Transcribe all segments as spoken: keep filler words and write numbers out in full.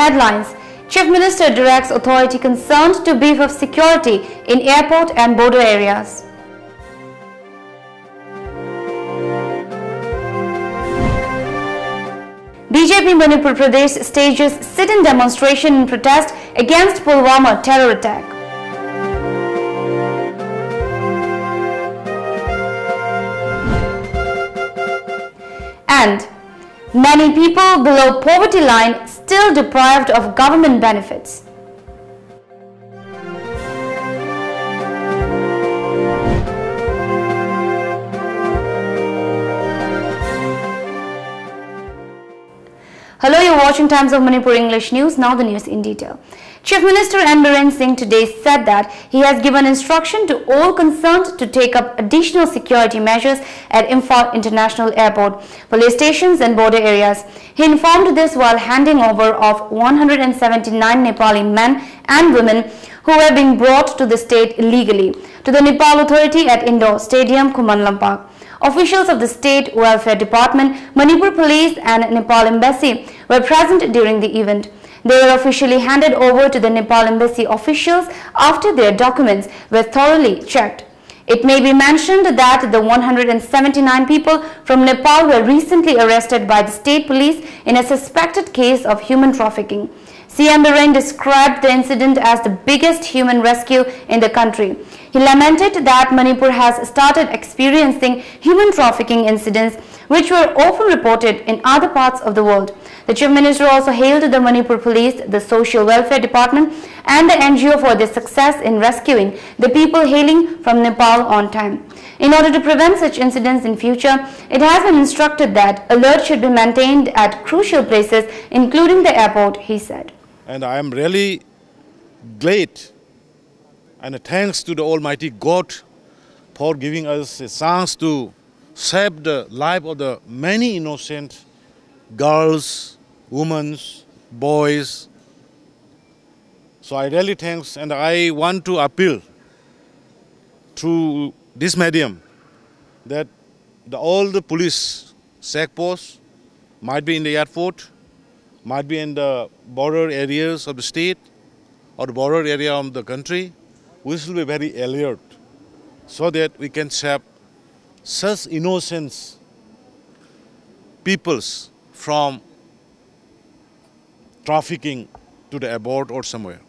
Headlines: Chief Minister directs authority concerned to beef up security in airport and border areas. B J P Manipur Pradesh stages sit-in demonstration in protest against Pulwama terror attack. And many people below poverty line still deprived of government benefits. Hello, you're watching Times of Manipur English News. Now the news in detail. Chief Minister N Biren Singh today said that he has given instruction to all concerned to take up additional security measures at Imphal International Airport, police stations and border areas. He informed this while handing over of one hundred seventy-nine Nepali men and women who were being brought to the state illegally to the Nepal authority at Indore Stadium, Khuman Lampak. Officials of the State Welfare Department, Manipur Police and Nepal Embassy were present during the event. They were officially handed over to the Nepal Embassy officials after their documents were thoroughly checked. It may be mentioned that the one hundred seventy-nine people from Nepal were recently arrested by the state police in a suspected case of human trafficking. C M Biren described the incident as the biggest human rescue in the country. He lamented that Manipur has started experiencing human trafficking incidents, which were often reported in other parts of the world. The Chief Minister also hailed the Manipur Police, the Social Welfare Department, and the N G O for their success in rescuing the people hailing from Nepal on time. In order to prevent such incidents in future, it has been instructed that alert should be maintained at crucial places, including the airport, he said. And I am really glad and thanks to the Almighty God for giving us a chance to save the life of the many innocent girls, women, boys. So I really thanks, and I want to appeal through this medium that the, all the police check posts might be in the airport might be in the border areas of the state or the border area of the country, we should be very alert so that we can save such innocent peoples from trafficking to the abroad or somewhere.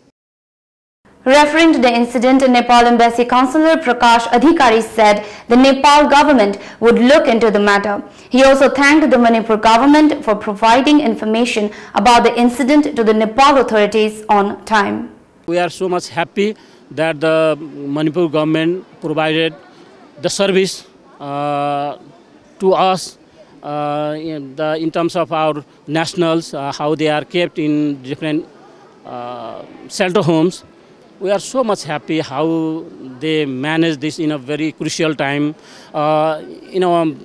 Referring to the incident, Nepal Embassy Consular Prakash Adhikari said the Nepal government would look into the matter. He also thanked the Manipur government for providing information about the incident to the Nepal authorities on time. We are so much happy that the Manipur government provided the service uh, to us uh, in, the, in terms of our nationals, uh, how they are kept in different uh, shelter homes. We are so much happy how they manage this in a very crucial time. Uh, in a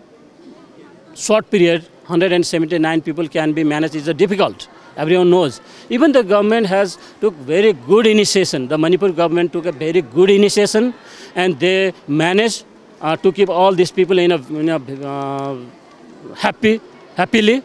short period, one hundred seventy-nine people can be managed is difficult. Everyone knows. Even the government has took very good initiation. The Manipur government took a very good initiation, and they managed uh, to keep all these people in a, in a uh, happy, happily.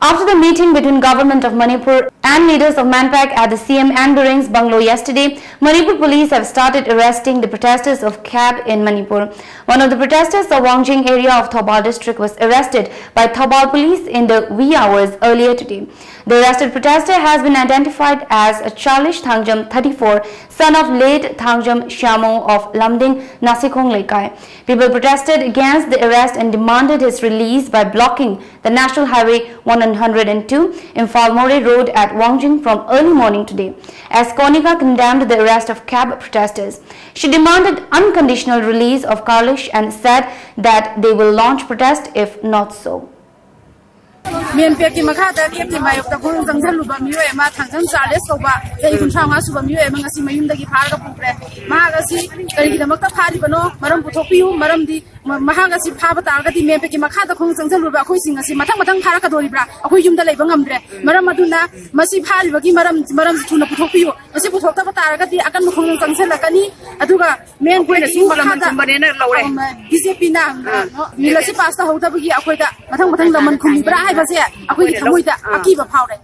After the meeting between Government of Manipur and leaders of MANPAC at the C M N Biren's bungalow yesterday, Manipur police have started arresting the protesters of CAB in Manipur. One of the protesters of Wangjing area of Thoubal district was arrested by Thoubal police in the wee hours earlier today. The arrested protester has been identified as a Charles Thangjam, thirty-four, son of late Thangjam Shamo of Lamding Nasikhong Leikai. People protested against the arrest and demanded his release by blocking the National Highway one hundred and two, Imphal Moreh Road at Wangjing from early morning today, as Konika condemned the arrest of CAB protesters. She demanded unconditional release of Karlish and said that they will launch protest if not so. ꯃꯦꯟ ꯄꯦꯛꯀꯤ ꯃꯈꯥꯗ ꯀꯦꯞꯀꯤ ꯃꯥꯌꯣꯛꯇ ꯈꯣꯡ ꯆꯪꯁꯤꯜꯂꯨꯕ ꯃꯤꯑꯣꯏ ꯑꯃ Thangjam Charles ꯀꯧꯕ ꯆꯍꯤ ꯀꯨꯟꯊ꯭ꯔꯥ ꯃꯉꯥ ꯁꯨꯕ ꯃꯤꯑꯣꯏ ꯑꯃ ꯉꯁꯤ ꯃꯌꯨꯝꯗꯒꯤ ꯐꯥꯔꯒ ꯄꯨꯈ꯭ꯔꯦ꯫ ꯃꯍꯥꯛ ꯑꯁꯤ ꯀꯔꯤꯒꯤꯗꯃꯛꯇ ꯐꯥꯔꯤꯕꯅꯣ? ꯃꯔꯝ ꯄꯨꯊꯣꯛꯄꯤꯌꯨ꯫ ꯃꯔꯝꯗꯤ ꯃ-, ꯃꯍꯥꯛ ꯑꯁꯤ ꯐꯥꯕ ꯇꯥꯔꯒꯗꯤ ꯃꯦꯟ ꯄꯦꯛꯀꯤ ꯃꯈꯥꯗ ꯈꯣꯡ ꯆꯪꯁꯤꯜꯂꯨꯔꯕ ꯑꯩꯈꯣꯏꯁꯤꯡ ꯑꯁꯤ ꯃꯊꯪ ꯃꯊꯪ ꯐꯥꯔꯛꯀꯗꯧꯔꯤꯕ꯭ꯔꯥ? ꯑꯩꯈꯣꯏ ꯌꯨꯝꯗ ꯂꯩꯕ ꯉꯝꯗ꯭ꯔꯦ꯫ ꯃꯔꯝ ꯑꯗꯨꯅ ꯃꯁꯤ ꯐꯥꯔꯤꯕꯒꯤ ꯃꯔꯝ, ꯃꯔꯝꯁꯤ ꯊꯨꯅ ꯄꯨꯊꯣꯛꯄꯤꯌꯨ꯫ ꯃꯁꯤ ꯄꯨꯊꯣꯛꯇꯕ ꯇꯥꯔꯒꯗꯤ ꯑꯀꯟꯕ ꯈꯣꯡꯖꯪ ꯆꯪꯁꯤꯜꯂꯛꯀꯅꯤ꯫ ꯑꯗꯨꯒ ꯃꯦꯟ ꯄꯦꯛꯀꯤ ꯃꯈꯥꯗ ꯕꯤ ꯖꯦ ꯄꯤꯅ ꯕꯤꯜ ꯑꯁꯤ ꯄꯥꯁ ꯇꯧꯍꯧꯗꯕꯒꯤ ꯑꯩꯈꯣꯏꯗ ꯃꯊꯪ ꯃꯊꯪ ꯂꯃꯟ ꯈꯨꯝꯂꯤꯕ꯭ꯔꯥ ꯍꯥꯏꯕꯁꯦ ꯑꯩꯈꯣꯏꯒꯤ ꯊꯃꯣꯏꯗ ꯑꯀꯤꯕ ꯐꯥꯎꯔꯦ꯫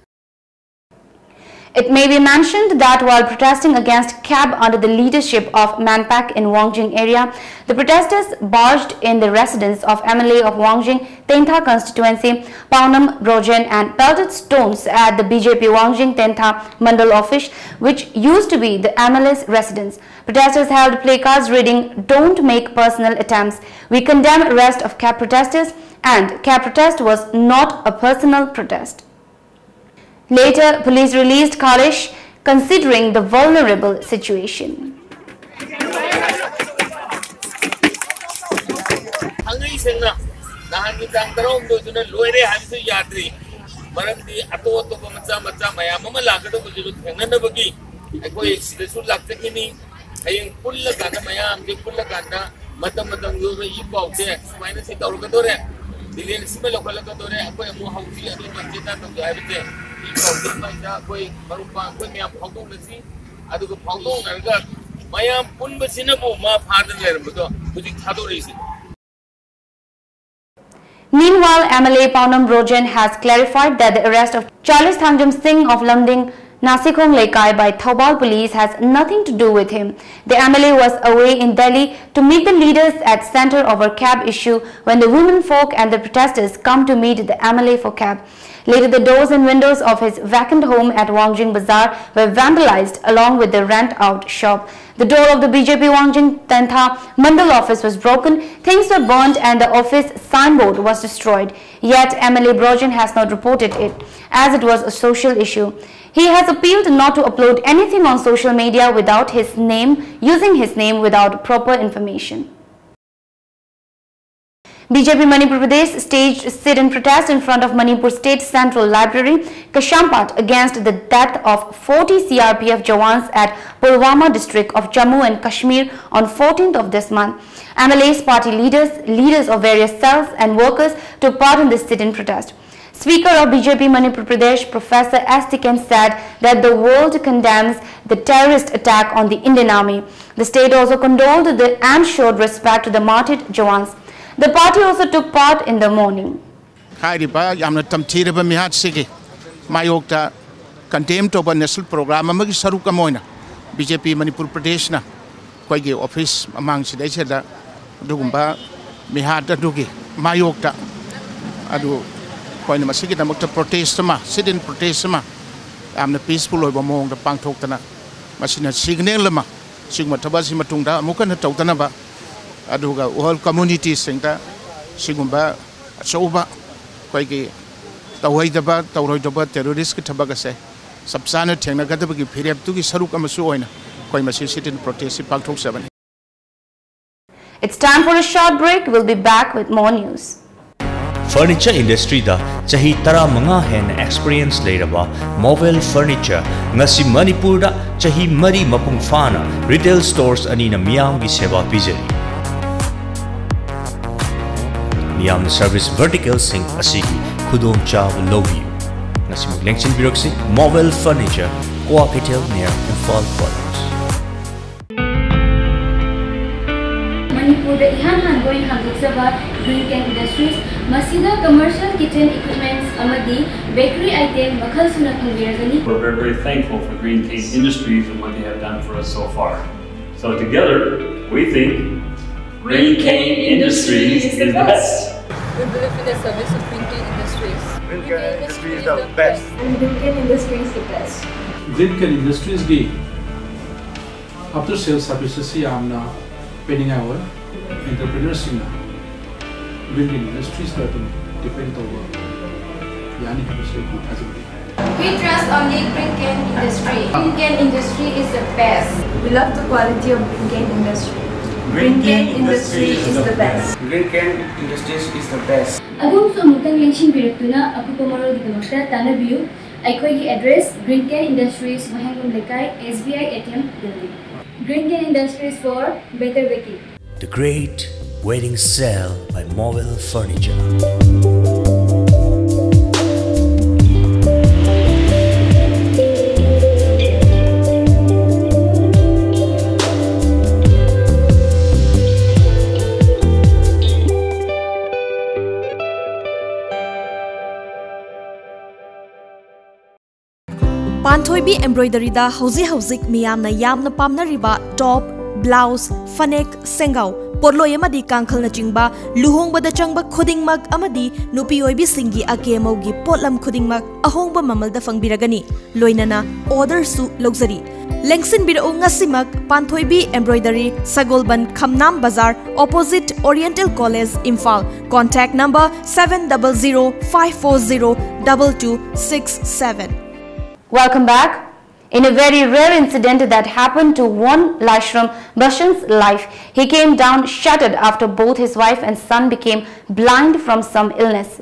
It may be mentioned that while protesting against CAB under the leadership of MANPAC in Wangjing area, the protesters barged in the residence of M L A of Wangjing Tentha constituency, Paonam Brojen, and pelted stones at the B J P Wangjing Tentha Mandal office, which used to be the M L A's residence. Protesters held placards reading, "Don't make personal attempts. We condemn arrest of CAB protesters," and "CAB protest was not a personal protest." Later, police released Khalesh, considering the vulnerable situation. ꯊꯥꯡꯉꯩ ꯁꯦꯡꯅ ꯅꯍꯥꯟꯒꯤ ꯇꯥꯡ ꯇꯔꯥꯍꯨꯝꯗꯣꯏꯗꯨꯅ ꯂꯣꯏꯔꯦ ꯍꯥꯏꯕꯁꯨ ꯌꯥꯗ꯭ꯔꯤ꯫ ꯃꯔꯝꯗꯤ ꯑꯇꯣꯞ ꯑꯇꯣꯞꯄ ꯃꯆꯥ ꯃꯆꯥ ꯃꯌꯥꯝ ꯑꯃ ꯂꯥꯛꯀꯗꯧꯕꯁꯤꯁꯨ ꯊꯦꯡꯅꯅꯕꯒꯤ ꯑꯩꯈꯣꯏ ꯁꯤꯗꯁꯨ ꯂꯥꯛꯆꯈꯤꯅꯤ꯫ ꯍꯌꯦꯡ ꯄꯨꯜꯂꯀꯥꯟꯗ, ꯃꯌꯥꯝꯁꯦ ꯄꯨꯜꯂꯀꯥꯟꯗ ꯃꯇꯝ ꯃꯇꯝꯒꯤ ꯑꯣꯏꯕ ꯏ ꯄꯥꯎꯁꯦ ꯁꯨꯃꯥꯏꯅ ꯁꯤ ꯇꯧꯔꯛꯀꯗꯣꯔꯦ, ꯗꯤꯂꯦꯟ ꯁꯤꯃ ꯂꯧꯈꯠꯂꯛꯀꯗꯣꯔꯦ, ꯑꯩꯈꯣꯏ ꯑꯃꯨꯛ ꯍꯧꯁꯤ, ꯑꯗꯨ ꯇꯧꯁꯤ, ꯑꯗꯥ ꯇꯧꯁꯤ ꯍꯥꯏꯕꯁꯦ ꯏ ꯄꯥꯎꯁꯦ ꯁꯨꯃꯥꯏꯅ ꯑꯩꯈꯣꯏ ꯃꯔꯨꯞ ꯃꯄꯥꯡ ꯑꯩꯈꯣꯏ ꯃꯌꯥꯝ ꯐꯥꯎꯗꯣꯛꯅꯁꯤ꯫ ꯑꯗꯨꯒ ꯐꯥꯎꯗꯣꯛꯅꯔꯒ ꯃꯌꯥꯝ ꯄꯨꯟꯕꯁꯤꯅꯕꯨ ꯃꯥ ꯐꯥꯗꯅ ꯂꯩꯔꯝꯕꯗꯣ ꯍꯧꯖꯤꯛ ꯊꯥꯗꯣꯔꯛꯏꯁꯤꯅꯤ꯫ Meanwhile, M L A Paonam Brojen has clarified that the arrest of Charles Thangjam Singh of Lamding Nasikhong Leikai by Thoubal police has nothing to do with him. The M L A was away in Delhi to meet the leaders at center over CAB issue when the women folk and the protesters come to meet the M L A for CAB. Later, the doors and windows of his vacant home at Wangjing Bazaar were vandalized along with the rent out shop. The door of the B J P Wangjing Tentha Mandal office was broken, things were burned, and the office signboard was destroyed. Yet, M L A Brojen has not reported it, as it was a social issue. He has appealed not to upload anything on social media without his name, using his name without proper information. B J P Manipur Pradesh staged sit-in protest in front of Manipur State Central Library, Kashampad, against the death of forty C R P F jawans at Pulwama district of Jammu and Kashmir on fourteenth of this month. M L As, party leaders, leaders of various cells and workers took part in this sit-in protest. Speaker of B J P Manipur Pradesh, Professor S Tiken, said that the world condemns the terrorist attack on the Indian Army. The state also condoled the, and showed respect to the martyred jawans. The party also took part in the mourning. ꯍꯥꯏꯔꯤꯕ ꯌꯥꯝꯅ ꯇꯝꯊꯤꯔꯕ ꯃꯤꯍꯥꯠꯁꯤꯒꯤ ꯃꯥꯌꯣꯛꯇ condemn ꯇꯧꯕ national programme ꯑꯃꯒꯤ ꯁꯔꯨꯛ ꯑꯃ ꯑꯣꯏꯅ B J ꯄꯤ ꯃꯅꯤꯄꯨꯔ ꯄ꯭ꯔꯗꯦꯁꯅ ꯑꯩꯈꯣꯏꯒꯤ office ꯃꯃꯥꯡꯁꯤꯗꯩꯁꯤꯗ ꯑꯗꯨꯒꯨꯝꯕ ꯃꯤꯍꯥꯠ ꯑꯗꯨꯒꯤ ꯃꯥꯌꯣꯛꯇ ꯑꯗꯨ ꯑꯩꯈꯣꯏꯅ ꯃꯁꯤꯒꯤꯗꯃꯛꯇ ꯄ꯭ꯔꯣꯇꯦꯁ ꯑꯃ, ꯁꯤꯠ ꯏꯟ ꯄ꯭ꯔꯣꯇꯦꯁ ꯑꯃ ꯌꯥꯝꯅ ꯄꯤꯁꯐꯨꯜ ꯑꯣꯏꯕ ꯃꯑꯣꯡꯗ ꯄꯥꯡꯊꯣꯛꯇꯅ, ꯃꯁꯤꯅ ꯁꯤꯒꯅꯦꯜ ꯑꯃ, ꯁꯤꯒꯨꯝꯕ ꯊꯕꯛ ꯑꯁꯤ ꯃꯇꯨꯡꯗ ꯑꯃꯨꯛ ꯍꯟꯅ ꯇꯧꯗꯅꯕ, ꯑꯗꯨꯒ ꯋꯥꯔꯜ ꯀꯝꯃꯨꯅꯤꯇꯤꯁꯤꯡꯗ ꯁꯤꯒꯨꯝꯕ ꯑꯆꯧꯕ ꯑꯩꯈꯣꯏꯒꯤ ꯇꯧꯍꯩꯗꯕ, ꯇꯧꯔꯣꯏꯗꯕ ꯇꯦꯔꯣꯔꯤꯁꯀꯤ ꯊꯕꯛ ꯑꯁꯦ ꯆꯞ ꯆꯥꯅ ꯊꯦꯡꯅꯒꯗꯕꯒꯤ ꯐꯤꯔꯦꯞꯇꯨꯒꯤ ꯁꯔꯨꯛ ꯑꯃꯁꯨ ꯑꯣꯏꯅ ꯑꯩꯈꯣꯏ ꯃꯁꯤ ꯁꯤꯠ ꯏꯟ ꯄ꯭ꯔꯣꯇꯦꯁꯁꯤ ꯄꯥꯡꯊꯣꯛꯆꯕꯅꯤ꯫ It's time for a short break. We'll be back with more news. Furniture industryꯗ ꯆꯍꯤ ꯇꯔꯥꯃꯉꯥ ꯍꯦꯟꯅ experience ꯂꯩꯔꯕ Movel Furniture ꯉꯁꯤ ꯃꯅꯤꯄꯨꯔꯗ ꯆꯍꯤ ꯃꯔꯤ ꯃꯄꯨꯡ ꯐꯥꯅ retail stores ꯑꯅꯤꯅ ꯃꯤꯌꯥꯝꯒꯤ ꯁꯦꯕꯥ ꯄꯤꯖꯔꯤ꯫ ꯃꯤꯌꯥꯝꯅ service verticalꯁꯤꯡ ꯑꯁꯤꯒꯤ ꯈꯨꯗꯣꯡꯆꯥꯕ ꯂꯧꯕꯤꯌꯨ꯫ ꯉꯁꯤꯃꯛ ꯂꯦꯡꯁꯤꯟꯕꯤꯔꯛꯁꯤ Movel Furniture, Kwakeithel near Imphal College꯫ ꯃꯅꯤꯄꯨꯔꯗ ꯏꯍꯥꯟ ꯍꯥꯟꯕ ꯑꯣꯏꯅ ꯍꯥꯡꯗꯣꯛꯆꯕ Green Can Industries, ꯃꯁꯤꯗ commercial kitchen equipments ꯑꯃꯗꯤ bakery item ꯃꯈꯜ ꯁꯨꯅ ꯐꯪꯕꯤꯔꯒꯅꯤ꯫ We're very, very thankful for Green Cane Industries and what they have done for us so far. So together, we think Green Cane Industries is the best. We believe in the service of Green Cane Industries. Green Cane Industries is the best. And Green Cane Industries is the best. Green Cane Industriesꯒꯤ after sales servicesꯁꯤ ꯌꯥꯝꯅ ꯄꯤꯅꯤꯡꯉꯥꯏ ꯑꯣꯏ꯫ Entrepreneurꯁꯤꯡꯅ Green Cane Industriesꯇ ꯑꯗꯨꯝ depend ꯇꯧꯕ ꯌꯥꯅꯤ ꯍꯥꯏꯕꯁꯤ ꯑꯩꯒꯤ ꯊꯥꯖꯕꯅꯤ꯫ We trust only Green Can Industry. Green Can Industry is the best. We love the quality of Green Cane Industry. Green Cane Industry is the best. Green Cane Industries is the best. ꯑꯗꯣꯝꯁꯨ ꯑꯃꯨꯛꯇꯪ ꯂꯦꯡꯁꯤꯟꯕꯤꯔꯛꯇꯨꯅ ꯑꯀꯨꯞꯄ ꯃꯔꯣꯜꯒꯤꯗꯃꯛꯇ ꯇꯥꯟꯅꯕꯤꯌꯨ꯫ ꯑꯩꯈꯣꯏꯒꯤ address Green Can Industries, ꯋꯥꯍꯦꯡꯕꯝ ꯂꯩꯀꯥꯏ, S B I A T M building. Green Can Industries for better baking. The Great Wedding Sale by Movel Furniture. ꯊꯣꯏꯕꯤ ꯑꯦꯝꯕ꯭ꯔꯣꯏꯗꯔꯤꯗ ꯍꯧꯖꯤꯛ ꯍꯧꯖꯤꯛ ꯃꯤꯌꯥꯝꯅ ꯌꯥꯝꯅ ꯄꯥꯝꯅꯔꯤꯕ ꯇꯣꯞ, ꯕ꯭ꯂꯥꯎꯁ, ꯐꯅꯦꯛ, ꯁꯦꯡꯒꯥꯎ, ꯄꯣꯠꯂꯣꯏ ꯑꯃꯗꯤ ꯀꯥꯡꯈꯜꯅꯆꯤꯡꯕ ꯂꯨꯍꯣꯡꯕꯗ ꯆꯪꯕ ꯈꯨꯗꯤꯡꯃꯛ ꯑꯃꯗꯤ ꯅꯨꯄꯤ ꯑꯣꯏꯕꯤꯁꯤꯡꯒꯤ ꯑꯀꯦ ꯑꯃꯧꯒꯤ ꯄꯣꯠꯂꯝ ꯈꯨꯗꯤꯡꯃꯛ ꯑꯍꯣꯡꯕ ꯃꯃꯜꯗ ꯐꯪꯕꯤꯔꯒꯅꯤ꯫ ꯂꯣꯏꯅꯅ ꯑꯣꯔꯗꯔꯁꯨ ꯂꯧꯖꯔꯤ꯫ ꯂꯦꯡꯁꯤꯟꯕꯤꯔꯛꯎ ꯉꯁꯤꯃꯛ ꯄꯥꯟꯊꯣꯏꯕꯤ ꯑꯦꯝꯕ꯭ꯔꯣꯏꯗꯔꯤ, ꯁꯒꯣꯜꯕꯟ, ꯈꯝꯅꯥꯝ ꯕꯖꯥꯔ, opposite Oriental College, Imphal. Contact number seven double zero five four zero double two six seven. Welcome back. In a very rare incident that happened to one Laishram Bashan's life, he came down shattered after both his wife and son became blind from some illness.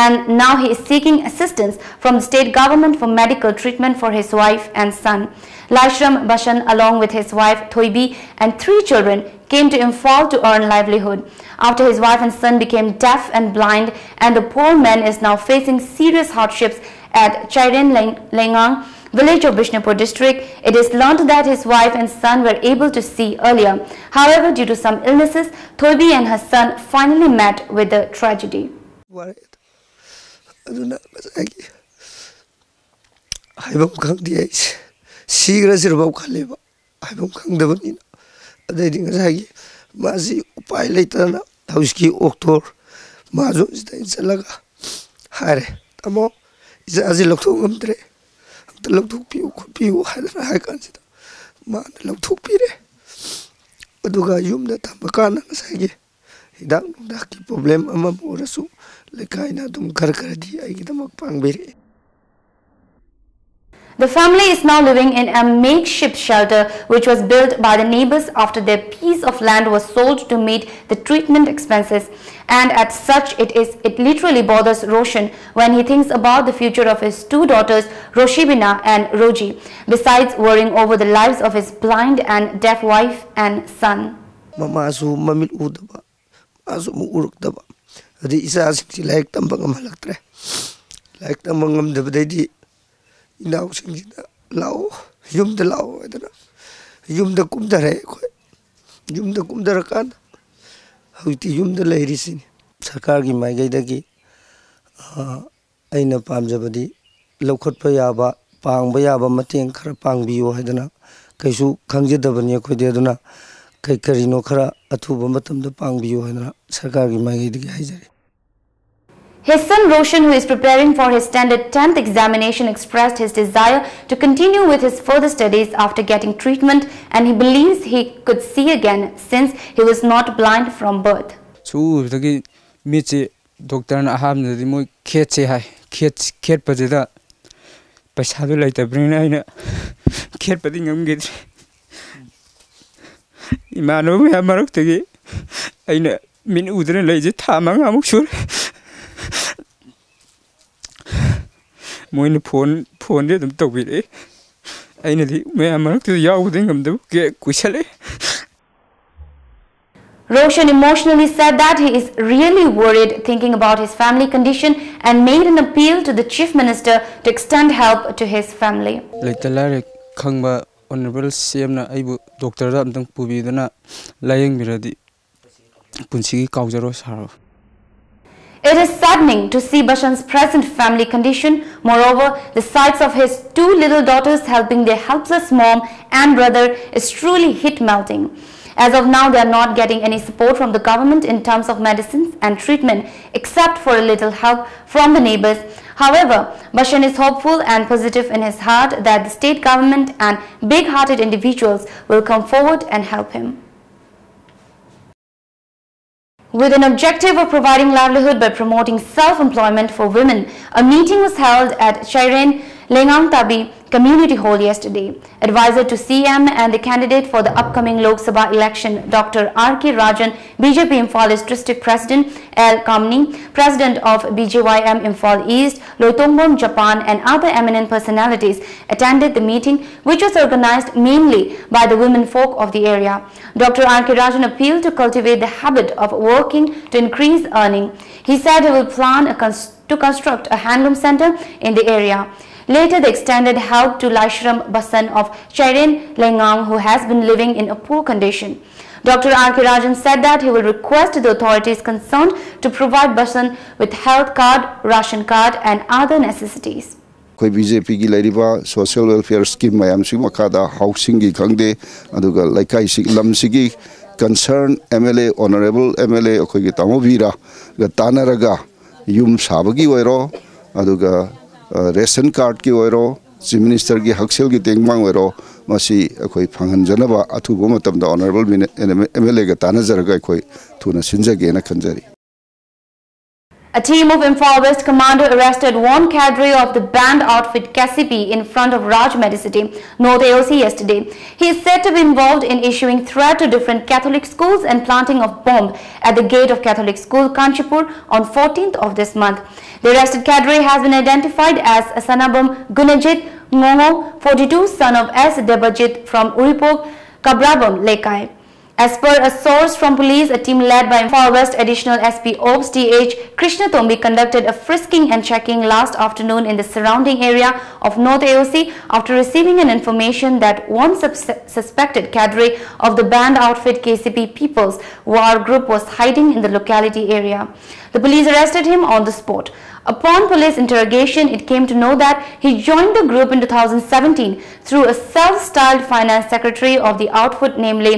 And now he is seeking assistance from the state government for medical treatment for his wife and son. Laishram Bashan, along with his wife Thoibi and three children, came to Imphal to earn livelihood. After his wife and son became deaf and blind, and the poor man is now facing serious hardships at Chairen Leng- Lengang, village of Bishnupur district, it is learnt that his wife and son were able to see earlier. However, due to some illnesses, Thoibi and her son finally met with the tragedy. ꯋꯥꯔꯦ꯫ ꯑꯗꯨꯅ ꯉꯁꯥꯏꯒꯤ ꯍꯥꯏꯐꯝ ꯈꯪꯗꯦ ꯑꯩꯁꯦ꯫ ꯁꯤꯈ꯭ꯔꯁꯤꯔꯐꯥꯎ ꯈꯜꯂꯦꯕ꯫ ꯍꯥꯏꯐꯝ ꯈꯪꯗꯕꯅꯤꯅ꯫ ꯑꯗꯩꯗꯤ ꯉꯁꯥꯏꯒꯤ ꯃꯥꯁꯤ ꯎꯄꯥꯏ ꯂꯩꯇꯗꯅ ꯍꯧꯖꯤꯛꯀꯤ ꯑꯣꯛꯇꯣꯔ ꯃꯥꯖꯣꯟꯁꯤꯗ ꯑꯩꯅ ꯆꯠꯂꯒ ꯍꯥꯏꯔꯦ, "ꯇꯥꯃꯣ, ꯏꯆꯥꯁꯤ ꯂꯧꯊꯣꯛ ꯉꯝꯗ꯭ꯔꯦ꯫ ꯑꯝꯇ ꯂꯧꯊꯣꯛꯄꯤꯌꯨ ꯈꯣꯠꯄꯤꯌꯨ" ꯍꯥꯏꯗꯅ ꯍꯥꯏ ꯀꯥꯟꯁꯤꯗ ꯃꯥꯅ ꯂꯧꯊꯣꯛꯄꯤꯔꯦ꯫ ꯑꯗꯨꯒ ꯌꯨꯝꯗ ꯊꯝꯕ ꯀꯥꯟꯗ ꯉꯁꯥꯏꯒꯤ ꯍꯤꯗꯥꯛ ꯅꯨꯡꯗꯥꯛꯀꯤ ꯄ꯭ꯔꯣꯕ꯭ꯂꯦꯝ ꯑꯃꯕꯨ ꯑꯣꯏꯔꯁꯨ ꯂꯩꯀꯥꯏꯅ ꯑꯗꯨꯝ ꯈꯔ ꯈꯔꯗꯤ ꯑꯩꯒꯤꯗꯃꯛ ꯄꯥꯡꯕꯤꯔꯛꯑꯦ꯫ The family is now living in a makeshift shelter which was built by the neighbors after their piece of land was sold to meet the treatment expenses. And as such, it is it literally bothers Roshan when he thinks about the future of his two daughters, Roshibina and Roji, besides worrying over the lives of his blind and deaf wife and son. ꯃꯃꯥꯁꯨ ꯃꯃꯤꯠ ꯎꯗꯕ, ꯃꯥꯁꯨ ꯑꯃꯨꯛ ꯎꯔꯛꯇꯕ, ꯑꯗꯩ ꯏꯆꯥꯁꯤꯡꯁꯤ ꯂꯥꯏꯔꯤꯛ ꯇꯝꯕ ꯉꯝꯍꯜꯂꯛꯇ꯭ꯔꯦ꯫ ꯂꯥꯏꯔꯤꯛ ꯇꯝꯕ ꯉꯝꯗꯕꯗꯩꯗꯤ ꯏꯅꯥꯎꯁꯤꯡꯁꯤꯅ "ꯂꯥꯛꯑꯣ, ꯌꯨꯝꯗ ꯂꯥꯛꯑꯣ" ꯍꯥꯏꯗꯅ ꯌꯨꯝꯗ ꯀꯨꯝꯊꯔꯦ꯫ ꯑꯩꯈꯣꯏ ꯌꯨꯝꯗ ꯀꯨꯝꯊꯔꯀꯥꯟꯗ ꯍꯧꯖꯤꯛꯇꯤ ꯌꯨꯝꯗ ꯂꯩꯔꯤꯁꯤꯅꯤ꯫ ꯁꯔꯀꯥꯔꯒꯤ ꯃꯥꯏꯀꯩꯗꯒꯤ ꯑꯩꯅ ꯄꯥꯝꯖꯕꯗꯤ ꯂꯧꯈꯠꯄ ꯌꯥꯕ ꯄꯥꯡꯕ ꯌꯥꯕ ꯃꯇꯦꯡ ꯈꯔ ꯄꯥꯡꯕꯤꯌꯨ ꯍꯥꯏꯗꯅ, ꯀꯩꯁꯨ ꯈꯪꯖꯗꯕꯅꯤ ꯑꯩꯈꯣꯏꯗꯤ, ꯑꯗꯨꯅ ꯀꯩ ꯀꯔꯤꯅꯣ ꯈꯔ ꯑꯊꯨꯕ ꯃꯇꯝꯗ ꯄꯥꯡꯕꯤꯌꯨ ꯍꯥꯏꯗꯅ ꯁꯔꯀꯥꯔꯒꯤ ꯃꯥꯏꯀꯩꯗꯒꯤ ꯍꯥꯏꯖꯔꯤ꯫ His son Roshan, who is preparing for his standard tenth examination, expressed his desire to continue with his further studies after getting treatment, and he believes he could see again since he was not blind from birth. ꯁꯨꯕꯗꯒꯤ ꯃꯤꯠꯁꯦ ꯗꯣꯛꯇꯔꯅ ꯑꯍꯥꯟꯕꯗꯗꯤ ꯃꯣꯏ ꯈꯦꯠꯁꯦ ꯍꯥꯏ꯫ ꯈꯦꯠ ꯈꯦꯠꯄꯁꯤꯗ ꯄꯩꯁꯥꯗꯨ ꯂꯩꯇꯕꯅꯤꯅ ꯑꯩꯅ ꯈꯦꯠꯄꯗꯤ ꯉꯝꯈꯤꯗ꯭ꯔꯦ꯫ ꯏꯃꯥꯟꯅꯕ ꯃꯌꯥꯝ ꯃꯔꯛꯇꯒꯤ ꯑꯩꯅ ꯃꯤꯠ ꯎꯗꯅ ꯂꯩꯁꯦ ꯊꯥ ꯃꯉꯥꯃꯨꯛ ꯁꯨꯔꯦ꯫ ꯃꯣꯏꯅ ꯐꯣꯟ ꯐꯣꯟꯗꯤ ꯑꯗꯨꯝ ꯇꯧꯕꯤꯔꯛꯏ꯫ ꯑꯩꯅꯗꯤ ꯃꯌꯥꯝ ꯃꯔꯛꯇꯨꯗ ꯌꯥꯎꯕꯗꯤ ꯉꯝꯗꯕ ꯀꯦ ꯀꯨꯏꯁꯜꯂꯛꯑꯦ꯫ Roshan emotionally said that he is really worried thinking about his family condition and made an appeal to the Chief Minister to extend help to his family. ꯂꯩꯇ ꯂꯥꯏꯔ ꯈꯪꯕ ꯑꯣꯅꯔꯦꯕꯜ ꯁꯤ ꯑꯦꯝꯅ ꯑꯩꯕꯨ ꯗꯣꯛꯇꯔꯗ ꯑꯝꯇꯪ ꯄꯨꯕꯤꯗꯨꯅ ꯂꯥꯌꯦꯡꯕꯤꯔꯗꯤ ꯄꯨꯟꯁꯤꯒꯤ ꯀꯥꯎꯖꯔꯣꯏ ꯁꯥꯔ꯫ It is saddening to see Bashan's present family condition. Moreover, the sights of his two little daughters helping their helpless mom and brother is truly heart melting. As of now, they are not getting any support from the government in terms of medicines and treatment, except for a little help from the neighbors. However, Bashan is hopeful and positive in his heart that the state government and big hearted individuals will come forward and help him. With an objective of providing livelihood by promoting self employment for women, a meeting was held at Chairen Lengang Tabi Community Hall yesterday. Advisor to C M and the candidate for the upcoming Lok Sabha election, Doctor R K Rajan, B J P Imphal East District President L Kamini, President of B J Y M Imphal East, Loitongbam Japan, and other eminent personalities attended the meeting, which was organized mainly by the women folk of the area. Doctor R K Rajan appealed to cultivate the habit of working to increase earning. He said he will plan a cons- to construct a handloom center in the area. Later, they extended help to Laishram Basan of Chairen Lengang, who has been living in a poor condition. Doctor R K Rajan said that he will request the authorities concerned to provide Basan with health card, ration card, and other necessities. ꯑꯩꯈꯣꯏ B J ꯄꯤꯒꯤ ꯂꯩꯔꯤꯕ social welfare scheme ꯃꯌꯥꯝꯁꯤꯒꯤ ꯃꯈꯥꯗ housingꯒꯤ ꯈꯪꯗꯦ, ꯑꯗꯨꯒ ꯂꯩꯀꯥꯏꯁꯤ, ꯂꯝꯁꯤꯒꯤ concern M L A, honourable M L A ꯑꯩꯈꯣꯏꯒꯤ ꯇꯥꯃꯣ ꯕꯤꯔꯒ ꯇꯥꯟꯅꯔꯒ ꯌꯨꯝ ꯁꯥꯕꯒꯤ ꯑꯣꯏꯔꯣ, ꯑꯗꯨꯒ ꯔꯦꯁꯟ ꯀꯥꯔꯗꯀꯤ ꯑꯣꯏꯔꯣ, ꯆꯤꯐ ꯃꯤꯅꯤꯁꯇꯔꯒꯤ ꯍꯛꯁꯦꯜꯒꯤ ꯇꯦꯡꯕꯥꯡ ꯑꯣꯏꯔꯣ, ꯃꯁꯤ ꯑꯩꯈꯣꯏ ꯐꯪꯍꯟꯖꯅꯕ ꯑꯊꯨꯕ ꯃꯇꯝꯗ honourable M L Aꯒ ꯇꯥꯟꯅꯖꯔꯒ ꯑꯩꯈꯣꯏ ꯊꯨꯅ ꯁꯤꯟꯖꯒꯦꯅ ꯈꯟꯖꯔꯤ꯫ A team of Imphal West commando arrested one cadre of the banned outfit K C P in front of Raj Medicity, North A O C yesterday. He is said to be involved in issuing threat to different Catholic schools and planting of bomb at the gate of Catholic School Kanchipur on fourteenth of this month. The arrested cadre has been identified as Asanabam Gunajit Ngongo, forty-two, son of S Debajit from Uripok, Kabrabam Lekai. As per a source from police, a team led by Imphal West Additional S P Ops T H Krishna Tombi conducted a frisking and checking last afternoon in the surrounding area of North A O C after receiving an information that one subs- suspected cadre of the banned outfit K C P People's War Group was hiding in the locality area. The police arrested him on the spot. Upon police interrogation, it came to know that he joined the group in two thousand seventeen through a self-styled finance secretary of the outfit, namely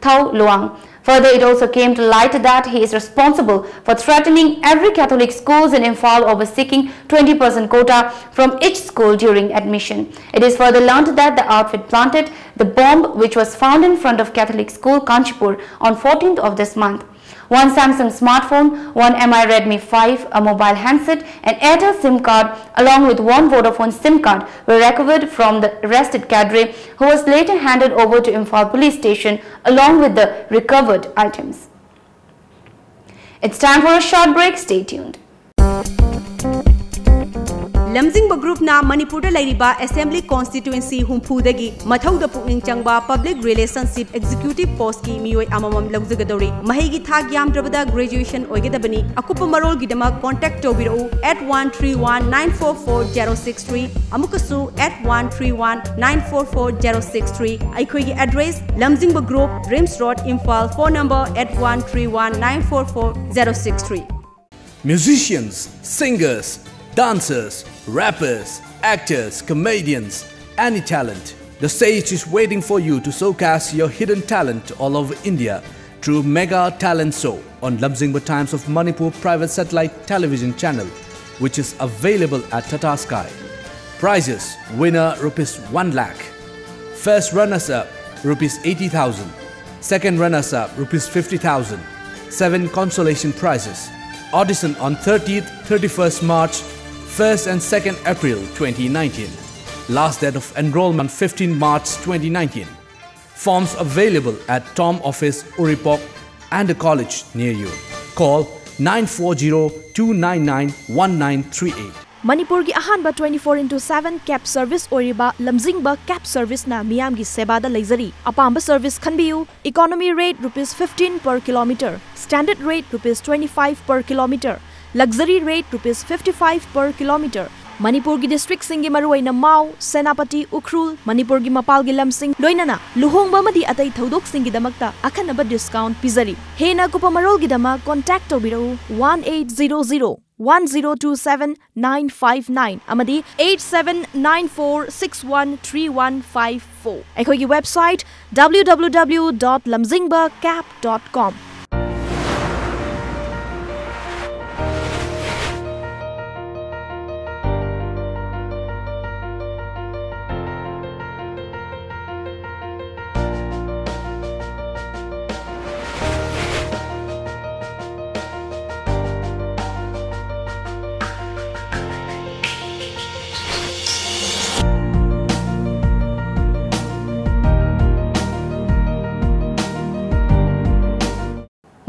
Thao Luang. Further, it also came to light that he is responsible for threatening every Catholic schools in Imphal over seeking twenty percent quota from each school during admission. It is further learned that the outfit planted the bomb which was found in front of Catholic school Kanchipur on fourteenth of this month. One Samsung smartphone, one M I Redmi five, a mobile handset, an Airtel SIM card, along with one Vodafone SIM card, were recovered from the arrested cadre, who was later handed over to Imphal Police Station along with the recovered items. It's time for a short break. Stay tuned. ꯂꯝꯖꯤꯡꯕ ꯒ꯭ꯔꯨꯞꯅ ꯃꯅꯤꯄꯨꯔꯗ ꯂꯩꯔꯤꯕ assembly ꯀꯣꯟꯁꯇꯤꯇ꯭ꯋꯦꯟꯁꯤ ꯍꯨꯝꯐꯨꯗꯒꯤ ꯃꯊꯧꯗ ꯄꯨꯛꯅꯤꯡ ꯆꯪꯕ public relationship executive ꯄꯣꯁꯀꯤ ꯃꯤꯑꯣꯏ ꯑꯃꯃꯝ ꯂꯧꯖꯒꯗꯧꯔꯤ꯫ ꯃꯍꯩꯒꯤ ꯊꯥꯛ ꯌꯥꯝꯗ꯭ꯔꯕꯗ graduation ꯑꯣꯏꯒꯗꯕꯅꯤ꯫ ꯑꯀꯨꯞꯄ ꯃꯔꯣꯜꯒꯤꯗꯃꯛ ꯀꯣꯟꯇꯦꯛ ꯇꯧꯕꯤꯔꯛꯎ eight one three one nine four four zero six three, ꯑꯃꯨꯛꯀꯁꯨ eight one three one nine four four zero six three꯫ ꯑꯩꯈꯣꯏꯒꯤ ꯑꯦꯗ꯭ꯔꯦꯁ ꯂꯝꯖꯤꯡꯕ group, RIMS road, Imphal. Phone number eight one three one nine four four zero six three꯫ Musicians, singers, Dancers, rappers, actors, comedians, any talent. The stage is waiting for you to showcase your hidden talent all over India through Mega Talent Show on Lamjingba Times of Manipur private satellite television channel, which is available at Tata Sky. Prizes: winner rupees one lakh, first runners up rupees eighty thousand, second runners up rupees fifty thousand, seven consolation prizes. Audition on thirtieth, thirty-first March, first and second April twenty nineteen. Last date of enrollment fifteen March twenty nineteen. Forms available at Tom Office, Uripok, and the college near you. Call nine four zero two nine nine one nine three eight. ꯃꯅꯤꯄꯨꯔꯒꯤ ꯑꯍꯥꯟꯕ twenty four into seven cab service ꯑꯣꯏꯔꯤꯕ ꯂꯝꯖꯤꯡꯕ cab serviceꯅ ꯃꯤꯌꯥꯝꯒꯤ ꯁꯦꯕꯥꯗ ꯂꯩꯖꯔꯤ꯫ ꯑꯄꯥꯝꯕ service ꯈꯟꯕꯤꯌꯨ꯫ Economy rate rupees fifteen per kilometer, standard rate rupees twenty five per kilometer, luxury rate rupees fifty five per kilometer꯫ ꯃꯅꯤꯄꯨꯔꯒꯤ districtꯁꯤꯡꯒꯤ ꯃꯔꯨꯑꯣꯏꯅ ꯃꯥꯎ, ꯁꯦꯅꯥꯄꯇꯤ, ꯎꯈ꯭ꯔꯨꯜ, ꯃꯅꯤꯄꯨꯔꯒꯤ ꯃꯄꯥꯜꯒꯤ ꯂꯝꯁꯤꯡ, ꯂꯣꯏꯅꯅ ꯂꯨꯍꯣꯡꯕ ꯑꯃꯗꯤ ꯑꯇꯩ ꯊꯧꯗꯣꯛꯁꯤꯡꯒꯤꯗꯃꯛꯇ ꯑꯈꯟꯅꯕ discount ꯄꯤꯖꯔꯤ꯫ ꯍꯦꯟꯅ ꯑꯀꯨꯞꯄ ꯃꯔꯣꯜꯒꯤꯗꯃꯛ contact ꯇꯧꯕꯤꯔꯛꯎ one eight zero zero one zero two seven nine five nine ꯑꯃꯗꯤ eight seven nine four six one three one five four꯫ ꯑꯩꯈꯣꯏꯒꯤ website W W W dot lamjingba cab dot com꯫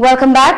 Welcome back.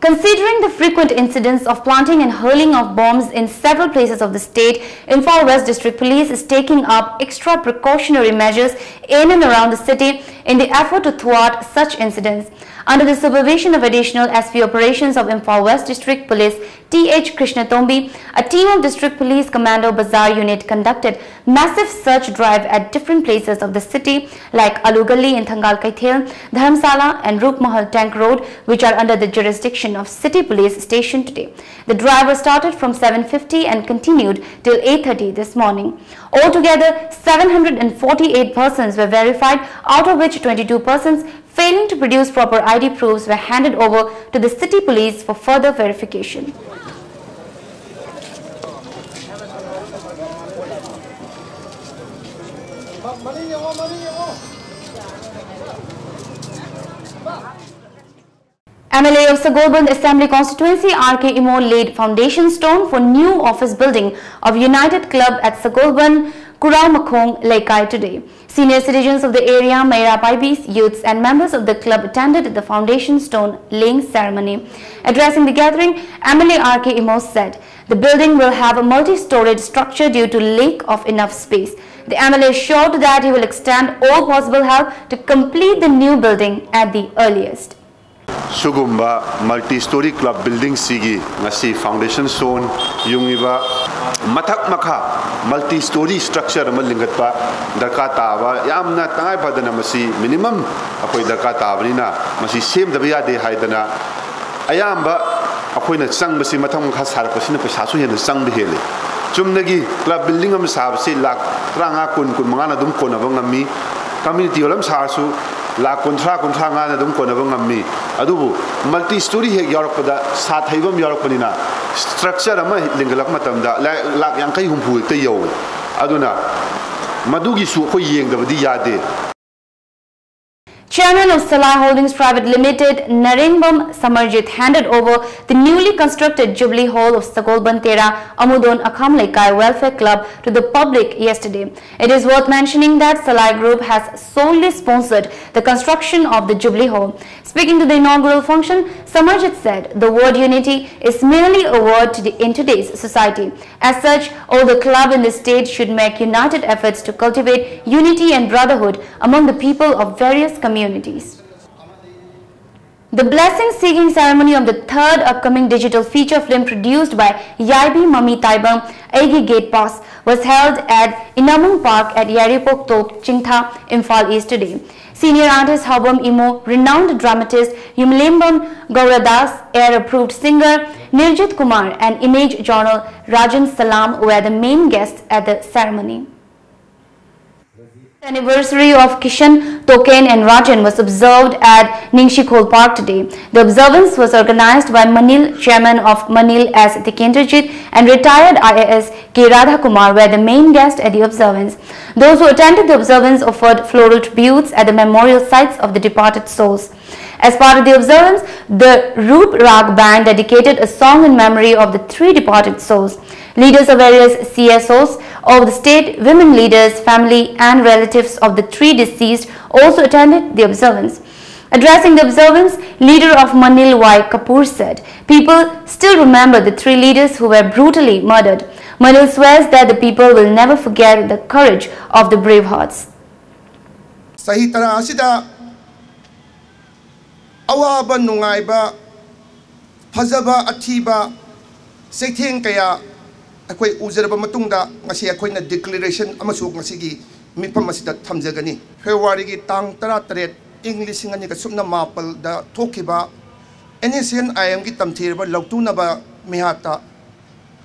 Considering the frequent incidents of planting and hurling of bombs in several places of the state, Imphal West District Police is taking up extra precautionary measures in and around the city In the effort to thwart such incidents, under the supervision of Additional S P Operations of Imphal West District Police T H Krishnatombi, a team of District Police Commando Bazar Unit conducted massive search drive at different places of the city like Alu Gali in Thangal Keithel, Dharamsala and Rupmahal Tank Road, which are under the jurisdiction of City Police Station today. The drive was started from seven fifty and continued till eight thirty this morning. Altogether, seven hundred forty-eight persons were verified, out of which twenty-two persons failing to produce proper I D proofs were handed over to the city police for further verification. M L A of Sagolband Assembly Constituency R K Imo laid foundation stone for new office building of United Club at Sagolband, Kurau Makhong Leikai today. Senior citizens of the area, Meira Paibis, youths and members of the club attended the foundation stone laying ceremony. Addressing the gathering, M L A R K Imo said the building will have a multi-storied structure due to lack of enough space. The M L A assured that he will extend all possible help to complete the new building at the earliest. ꯁꯤꯒꯨꯝꯕ multi story club building ꯁꯤꯒꯤ ꯉꯁꯤ foundation stone ꯌꯨꯡꯉꯤꯕ ꯃꯊꯛ ꯃꯈꯥ multi story structure ꯑꯃ ꯂꯤꯡꯈꯠꯄ ꯗꯔꯀꯥꯔ ꯇꯥꯕ ꯌꯥꯝꯅ ꯇꯉꯥꯏ ꯐꯗꯅ ꯃꯁꯤ minimum ꯑꯩꯈꯣꯏ ꯗꯔꯀꯥꯔ ꯇꯥꯕꯅꯤꯅ ꯃꯁꯤ ꯁꯦꯝꯗꯕ ꯌꯥꯗꯦ ꯍꯥꯏꯗꯅ ꯑꯌꯥꯝꯕ ꯑꯩꯈꯣꯏꯅ ꯆꯪꯕꯁꯤ ꯃꯊꯛ ꯃꯈꯥ ꯁꯥꯔꯛꯄꯁꯤꯅ ꯄꯩꯁꯥꯁꯨ ꯍꯦꯟꯅ ꯆꯪꯕ ꯍꯦꯜꯂꯤ꯫ ꯆꯨꯝꯅꯒꯤ club building ꯑꯃ ꯁꯥꯕꯁꯤ ꯂꯥꯛ ꯇꯔꯥꯃꯉꯥ, ꯀꯨꯟ, ꯀꯨꯟꯃꯉꯥꯅ ꯑꯗꯨꯝ ꯀꯣꯟꯅꯕ ꯉꯝꯃꯤ꯫ Community hall ꯑꯃ ꯁꯥꯔꯁꯨ ꯂꯥꯛ ꯀꯨꯟꯊ꯭ꯔꯥ, ꯀꯨꯟꯊ꯭ꯔꯥ ꯃꯉꯥꯅ ꯑꯗꯨꯝ ꯀꯣꯟꯅꯕ ꯉꯝꯃꯤ꯫ ꯑꯗꯨꯕꯨ multi story ꯍꯦꯛ ꯌꯥꯎꯔꯛꯄꯗ ꯁꯥꯠ ꯍꯩꯕ ꯑꯃ ꯌꯥꯎꯔꯛꯄꯅꯤꯅ structure ꯑꯃ ꯂꯤꯡꯈꯠꯂꯛꯄ ꯃꯇꯝꯗ ꯂꯥ-, ꯂꯥꯛ ꯌꯥꯡꯈꯩ ꯍꯨꯝꯐꯨ ꯍꯦꯛꯇ ꯌꯧꯏ꯫ ꯑꯗꯨꯅ ꯃꯗꯨꯒꯤꯁꯨ ꯑꯩꯈꯣꯏ ꯌꯦꯡꯗꯕꯗꯤ ꯌꯥꯗꯦ꯫ Chairman of Salai Holdings Private Limited, Narengbam Samarjit, handed over the newly constructed Jubilee Hall of Sagolbantera Amudon Akham Leikai Welfare Club to the public yesterday. It is worth mentioning that Salai Group has solely sponsored the construction of the Jubilee Hall. Speaking to the inaugural function, Samarjit said the word unity is merely a word to the, in today's society. As such, all the club in the state should make united efforts to cultivate unity and brotherhood among the people of various communities. The blessing seeking ceremony of the third upcoming digital feature film produced by Yaibi Mami Taibang, Eigi Gate Pass, was held at Inamung Park at Yaripok Tok Chingtha, Imphal East today. Senior artist Haobam Imo, renowned dramatist Yumlembam Gauradas, air approved singer Nirjit Kumar, and image journal Rajan Salam were the main guests at the ceremony. The anniversary of Kishan, Token, and Rajan was observed at Ningshikhol Park today. The observance was organized by Manil, chairman of Manil S. Tikendrajit, and retired I A S K Radha Kumar were the main guests at the observance. Those who attended the observance offered floral tributes at the memorial sites of the departed souls. As part of the observance, the Roop Rag Band dedicated a song in memory of the three departed souls. Leaders of various C S Os of the state, women leaders, family and relatives of the three deceased also attended the observance. Addressing the observance, leader of Manil Y Kapoor said, "People still remember the three leaders who were brutally murdered. Manil swears that the people will never forget the courage of the bravehearts." ꯆꯍꯤ ꯇꯔꯥ ꯑꯁꯤꯗ ꯑꯋꯥꯕ ꯅꯨꯡꯉꯥꯏꯕ, ꯐꯖꯕ ꯑꯊꯤꯕ, ꯆꯩꯊꯦꯡ ꯀꯌꯥ ꯑꯩꯈꯣꯏ ꯎꯖꯔꯕ ꯃꯇꯨꯡꯗ, ꯉꯁꯤ ꯑꯩꯈꯣꯏꯅ declaration ꯑꯃꯁꯨ ꯉꯁꯤꯒꯤ ꯃꯤꯐꯝ ꯑꯁꯤꯗ ꯊꯝꯖꯒꯅꯤ꯫ ꯐꯦꯕ꯭ꯔꯨꯋꯥꯔꯤꯒꯤ ꯇꯥꯡ ꯇꯔꯥꯇꯔꯦꯠ, ꯏꯪ ꯂꯤꯁꯤꯡ ꯑꯅꯤꯒ ꯁꯨꯞꯅ ꯃꯥꯄꯜꯗ ꯊꯣꯛꯈꯤꯕ N S C N I M ꯒꯤ ꯇꯝꯊꯤꯔꯕ ꯂꯧꯇꯨꯅꯕ ꯃꯤꯍꯥꯠꯇ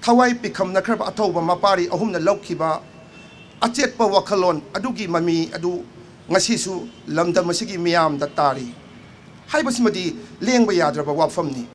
ꯊꯋꯥꯏ ꯄꯤꯈꯝꯅꯈ꯭ꯔꯕ ꯑꯊꯧꯕ ꯃꯄꯥꯔꯤ ꯑꯍꯨꯝꯅ ꯂꯧꯈꯤꯕ ꯑꯆꯦꯠꯄ ꯋꯥꯈꯜꯂꯣꯟ ꯑꯗꯨꯒꯤ ꯃꯃꯤ ꯑꯗꯨ ꯉꯁꯤꯁꯨ ꯂꯝꯗꯝ ꯑꯁꯤꯒꯤ ꯃꯤꯌꯥꯝꯗ ꯇꯥꯔꯤ ꯍꯥꯏꯕꯁꯤꯃꯗꯤ ꯂꯦꯡꯕ ꯌꯥꯗ꯭ꯔꯕ ꯋꯥꯐꯝꯅꯤ꯫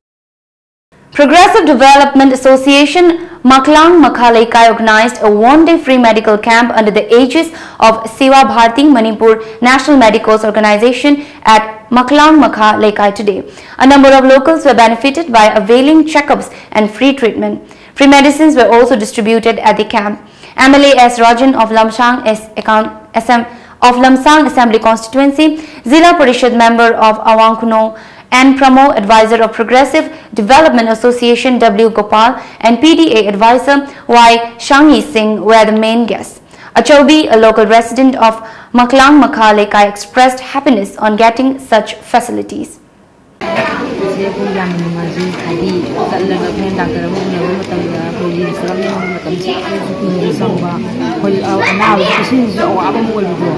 Progressive Development Association, Maklang Makha Leikai organized a one-day free medical camp under the aegis of Seva Bharati Manipur National Medicals Organization at Maklang Makha Leikai today. A number of locals were benefited by availing checkups and free treatment. Free medicines were also distributed at the camp. M L A S Rajan of Lamsang S account, S M, of Lamsang Assembly Constituency, Zila Parishad member of Awang Kuno, N Pramo, advisor of Progressive Development Association W Gopal, and P D A advisor Y Shangi Singh were the main guests. Achaubi, a local resident of Maklang Makha Leikai, expressed happiness on getting such facilities. ꯁꯦ ꯑꯩꯈꯣꯏ ꯌꯥꯝꯅ ꯅꯨꯡꯉꯥꯏꯖꯩ꯫ ꯍꯥꯏꯗꯤ ꯆꯠꯂꯒ ꯑꯩꯈꯣꯏꯅ doctor ꯑꯃ ꯎꯅꯕ ꯃꯇꯝꯗ ꯑꯩꯈꯣꯏꯒꯤ ꯔꯤꯝꯁꯇ ꯂꯥꯛꯅꯕ ꯃꯇꯝꯁꯦ ꯌꯥꯝꯅꯁꯨ ꯀꯨꯏꯅꯁꯨ ꯆꯪꯕ, ꯑꯩꯈꯣꯏ ꯑꯅꯥꯕ ꯄꯦꯁꯦꯟꯁꯤꯁꯨ ꯑꯋꯥꯕ ꯑꯃ ꯑꯣꯏꯕꯗꯣ,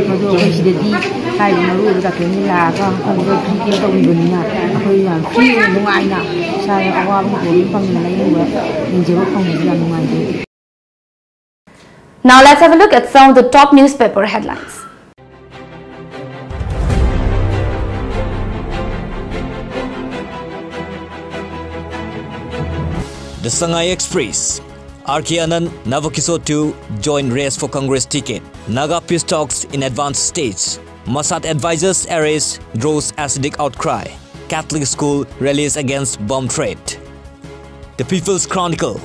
ꯃꯗꯨ ꯑꯩꯈꯣꯏ ꯁꯤꯗꯗꯤ ꯍꯥꯏꯔꯤꯕ ꯃꯔꯨ ꯑꯣꯏꯕ ꯗꯥꯛꯇꯔꯅ ꯂꯥꯛꯑꯒ ꯑꯩꯈꯣꯏꯗ ꯐ꯭ꯔꯤ ꯀꯦꯌꯔ ꯇꯧꯕꯤꯕꯅꯤꯅ ꯑꯩꯈꯣꯏ ꯌꯥꯝ ꯐ꯭ꯔꯤ ꯑꯣꯏꯅ ꯅꯨꯡꯉꯥꯏꯅ ꯏꯁꯥꯒꯤ ꯑꯋꯥꯕ ꯍꯪꯗꯣꯛꯑꯒ ꯐꯪꯅ ꯂꯥꯏꯌꯦꯡꯕ ꯌꯦꯡꯖꯕ ꯐꯪꯕꯁꯦ ꯌꯥꯝ ꯅꯨꯡꯉꯥꯏꯖꯩ꯫ Now let's have a look at some of the top newspaper headlines. The Sangai Express. R K Anand, Navakishore two join race for Congress ticket. Naga peace talks in advanced stage. Masat advisors arrest draws acidic outcry. Catholic school rallies against bomb threat. The People's Chronicle.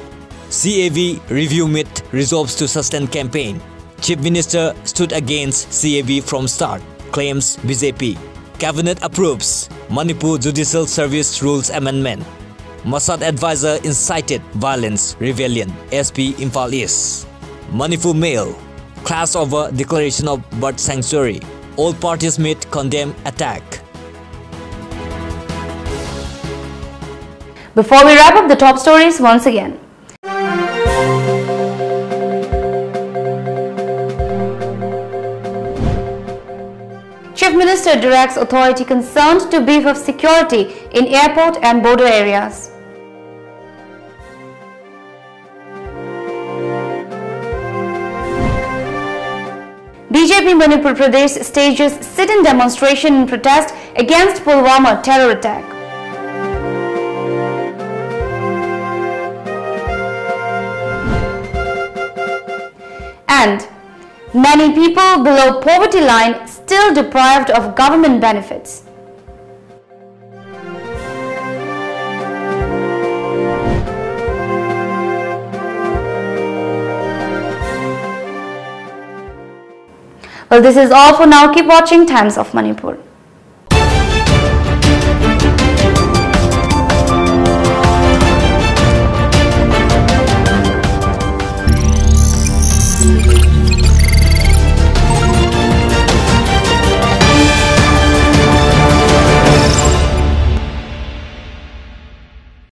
C A V review meet resolves to suspend campaign. Chief Minister stood against C A V from start, claims B J P. Cabinet approves Manipur Judicial Service Rules Amendment. Masat advisor incited violence, rebellion, S P Imphal East. Manipur Mail, clash over declaration of bird sanctuary. All parties meet, condemn attack. Before we wrap up, the top stories once again. Chief Minister directs authority concerned to beef up security in airport and border areas. B J P Manipur Pradesh stages sit-in demonstration in protest against Pulwama terror attack. And many people below poverty line still deprived of government benefits. Well, this is all for now. Keep watching Times of Manipur.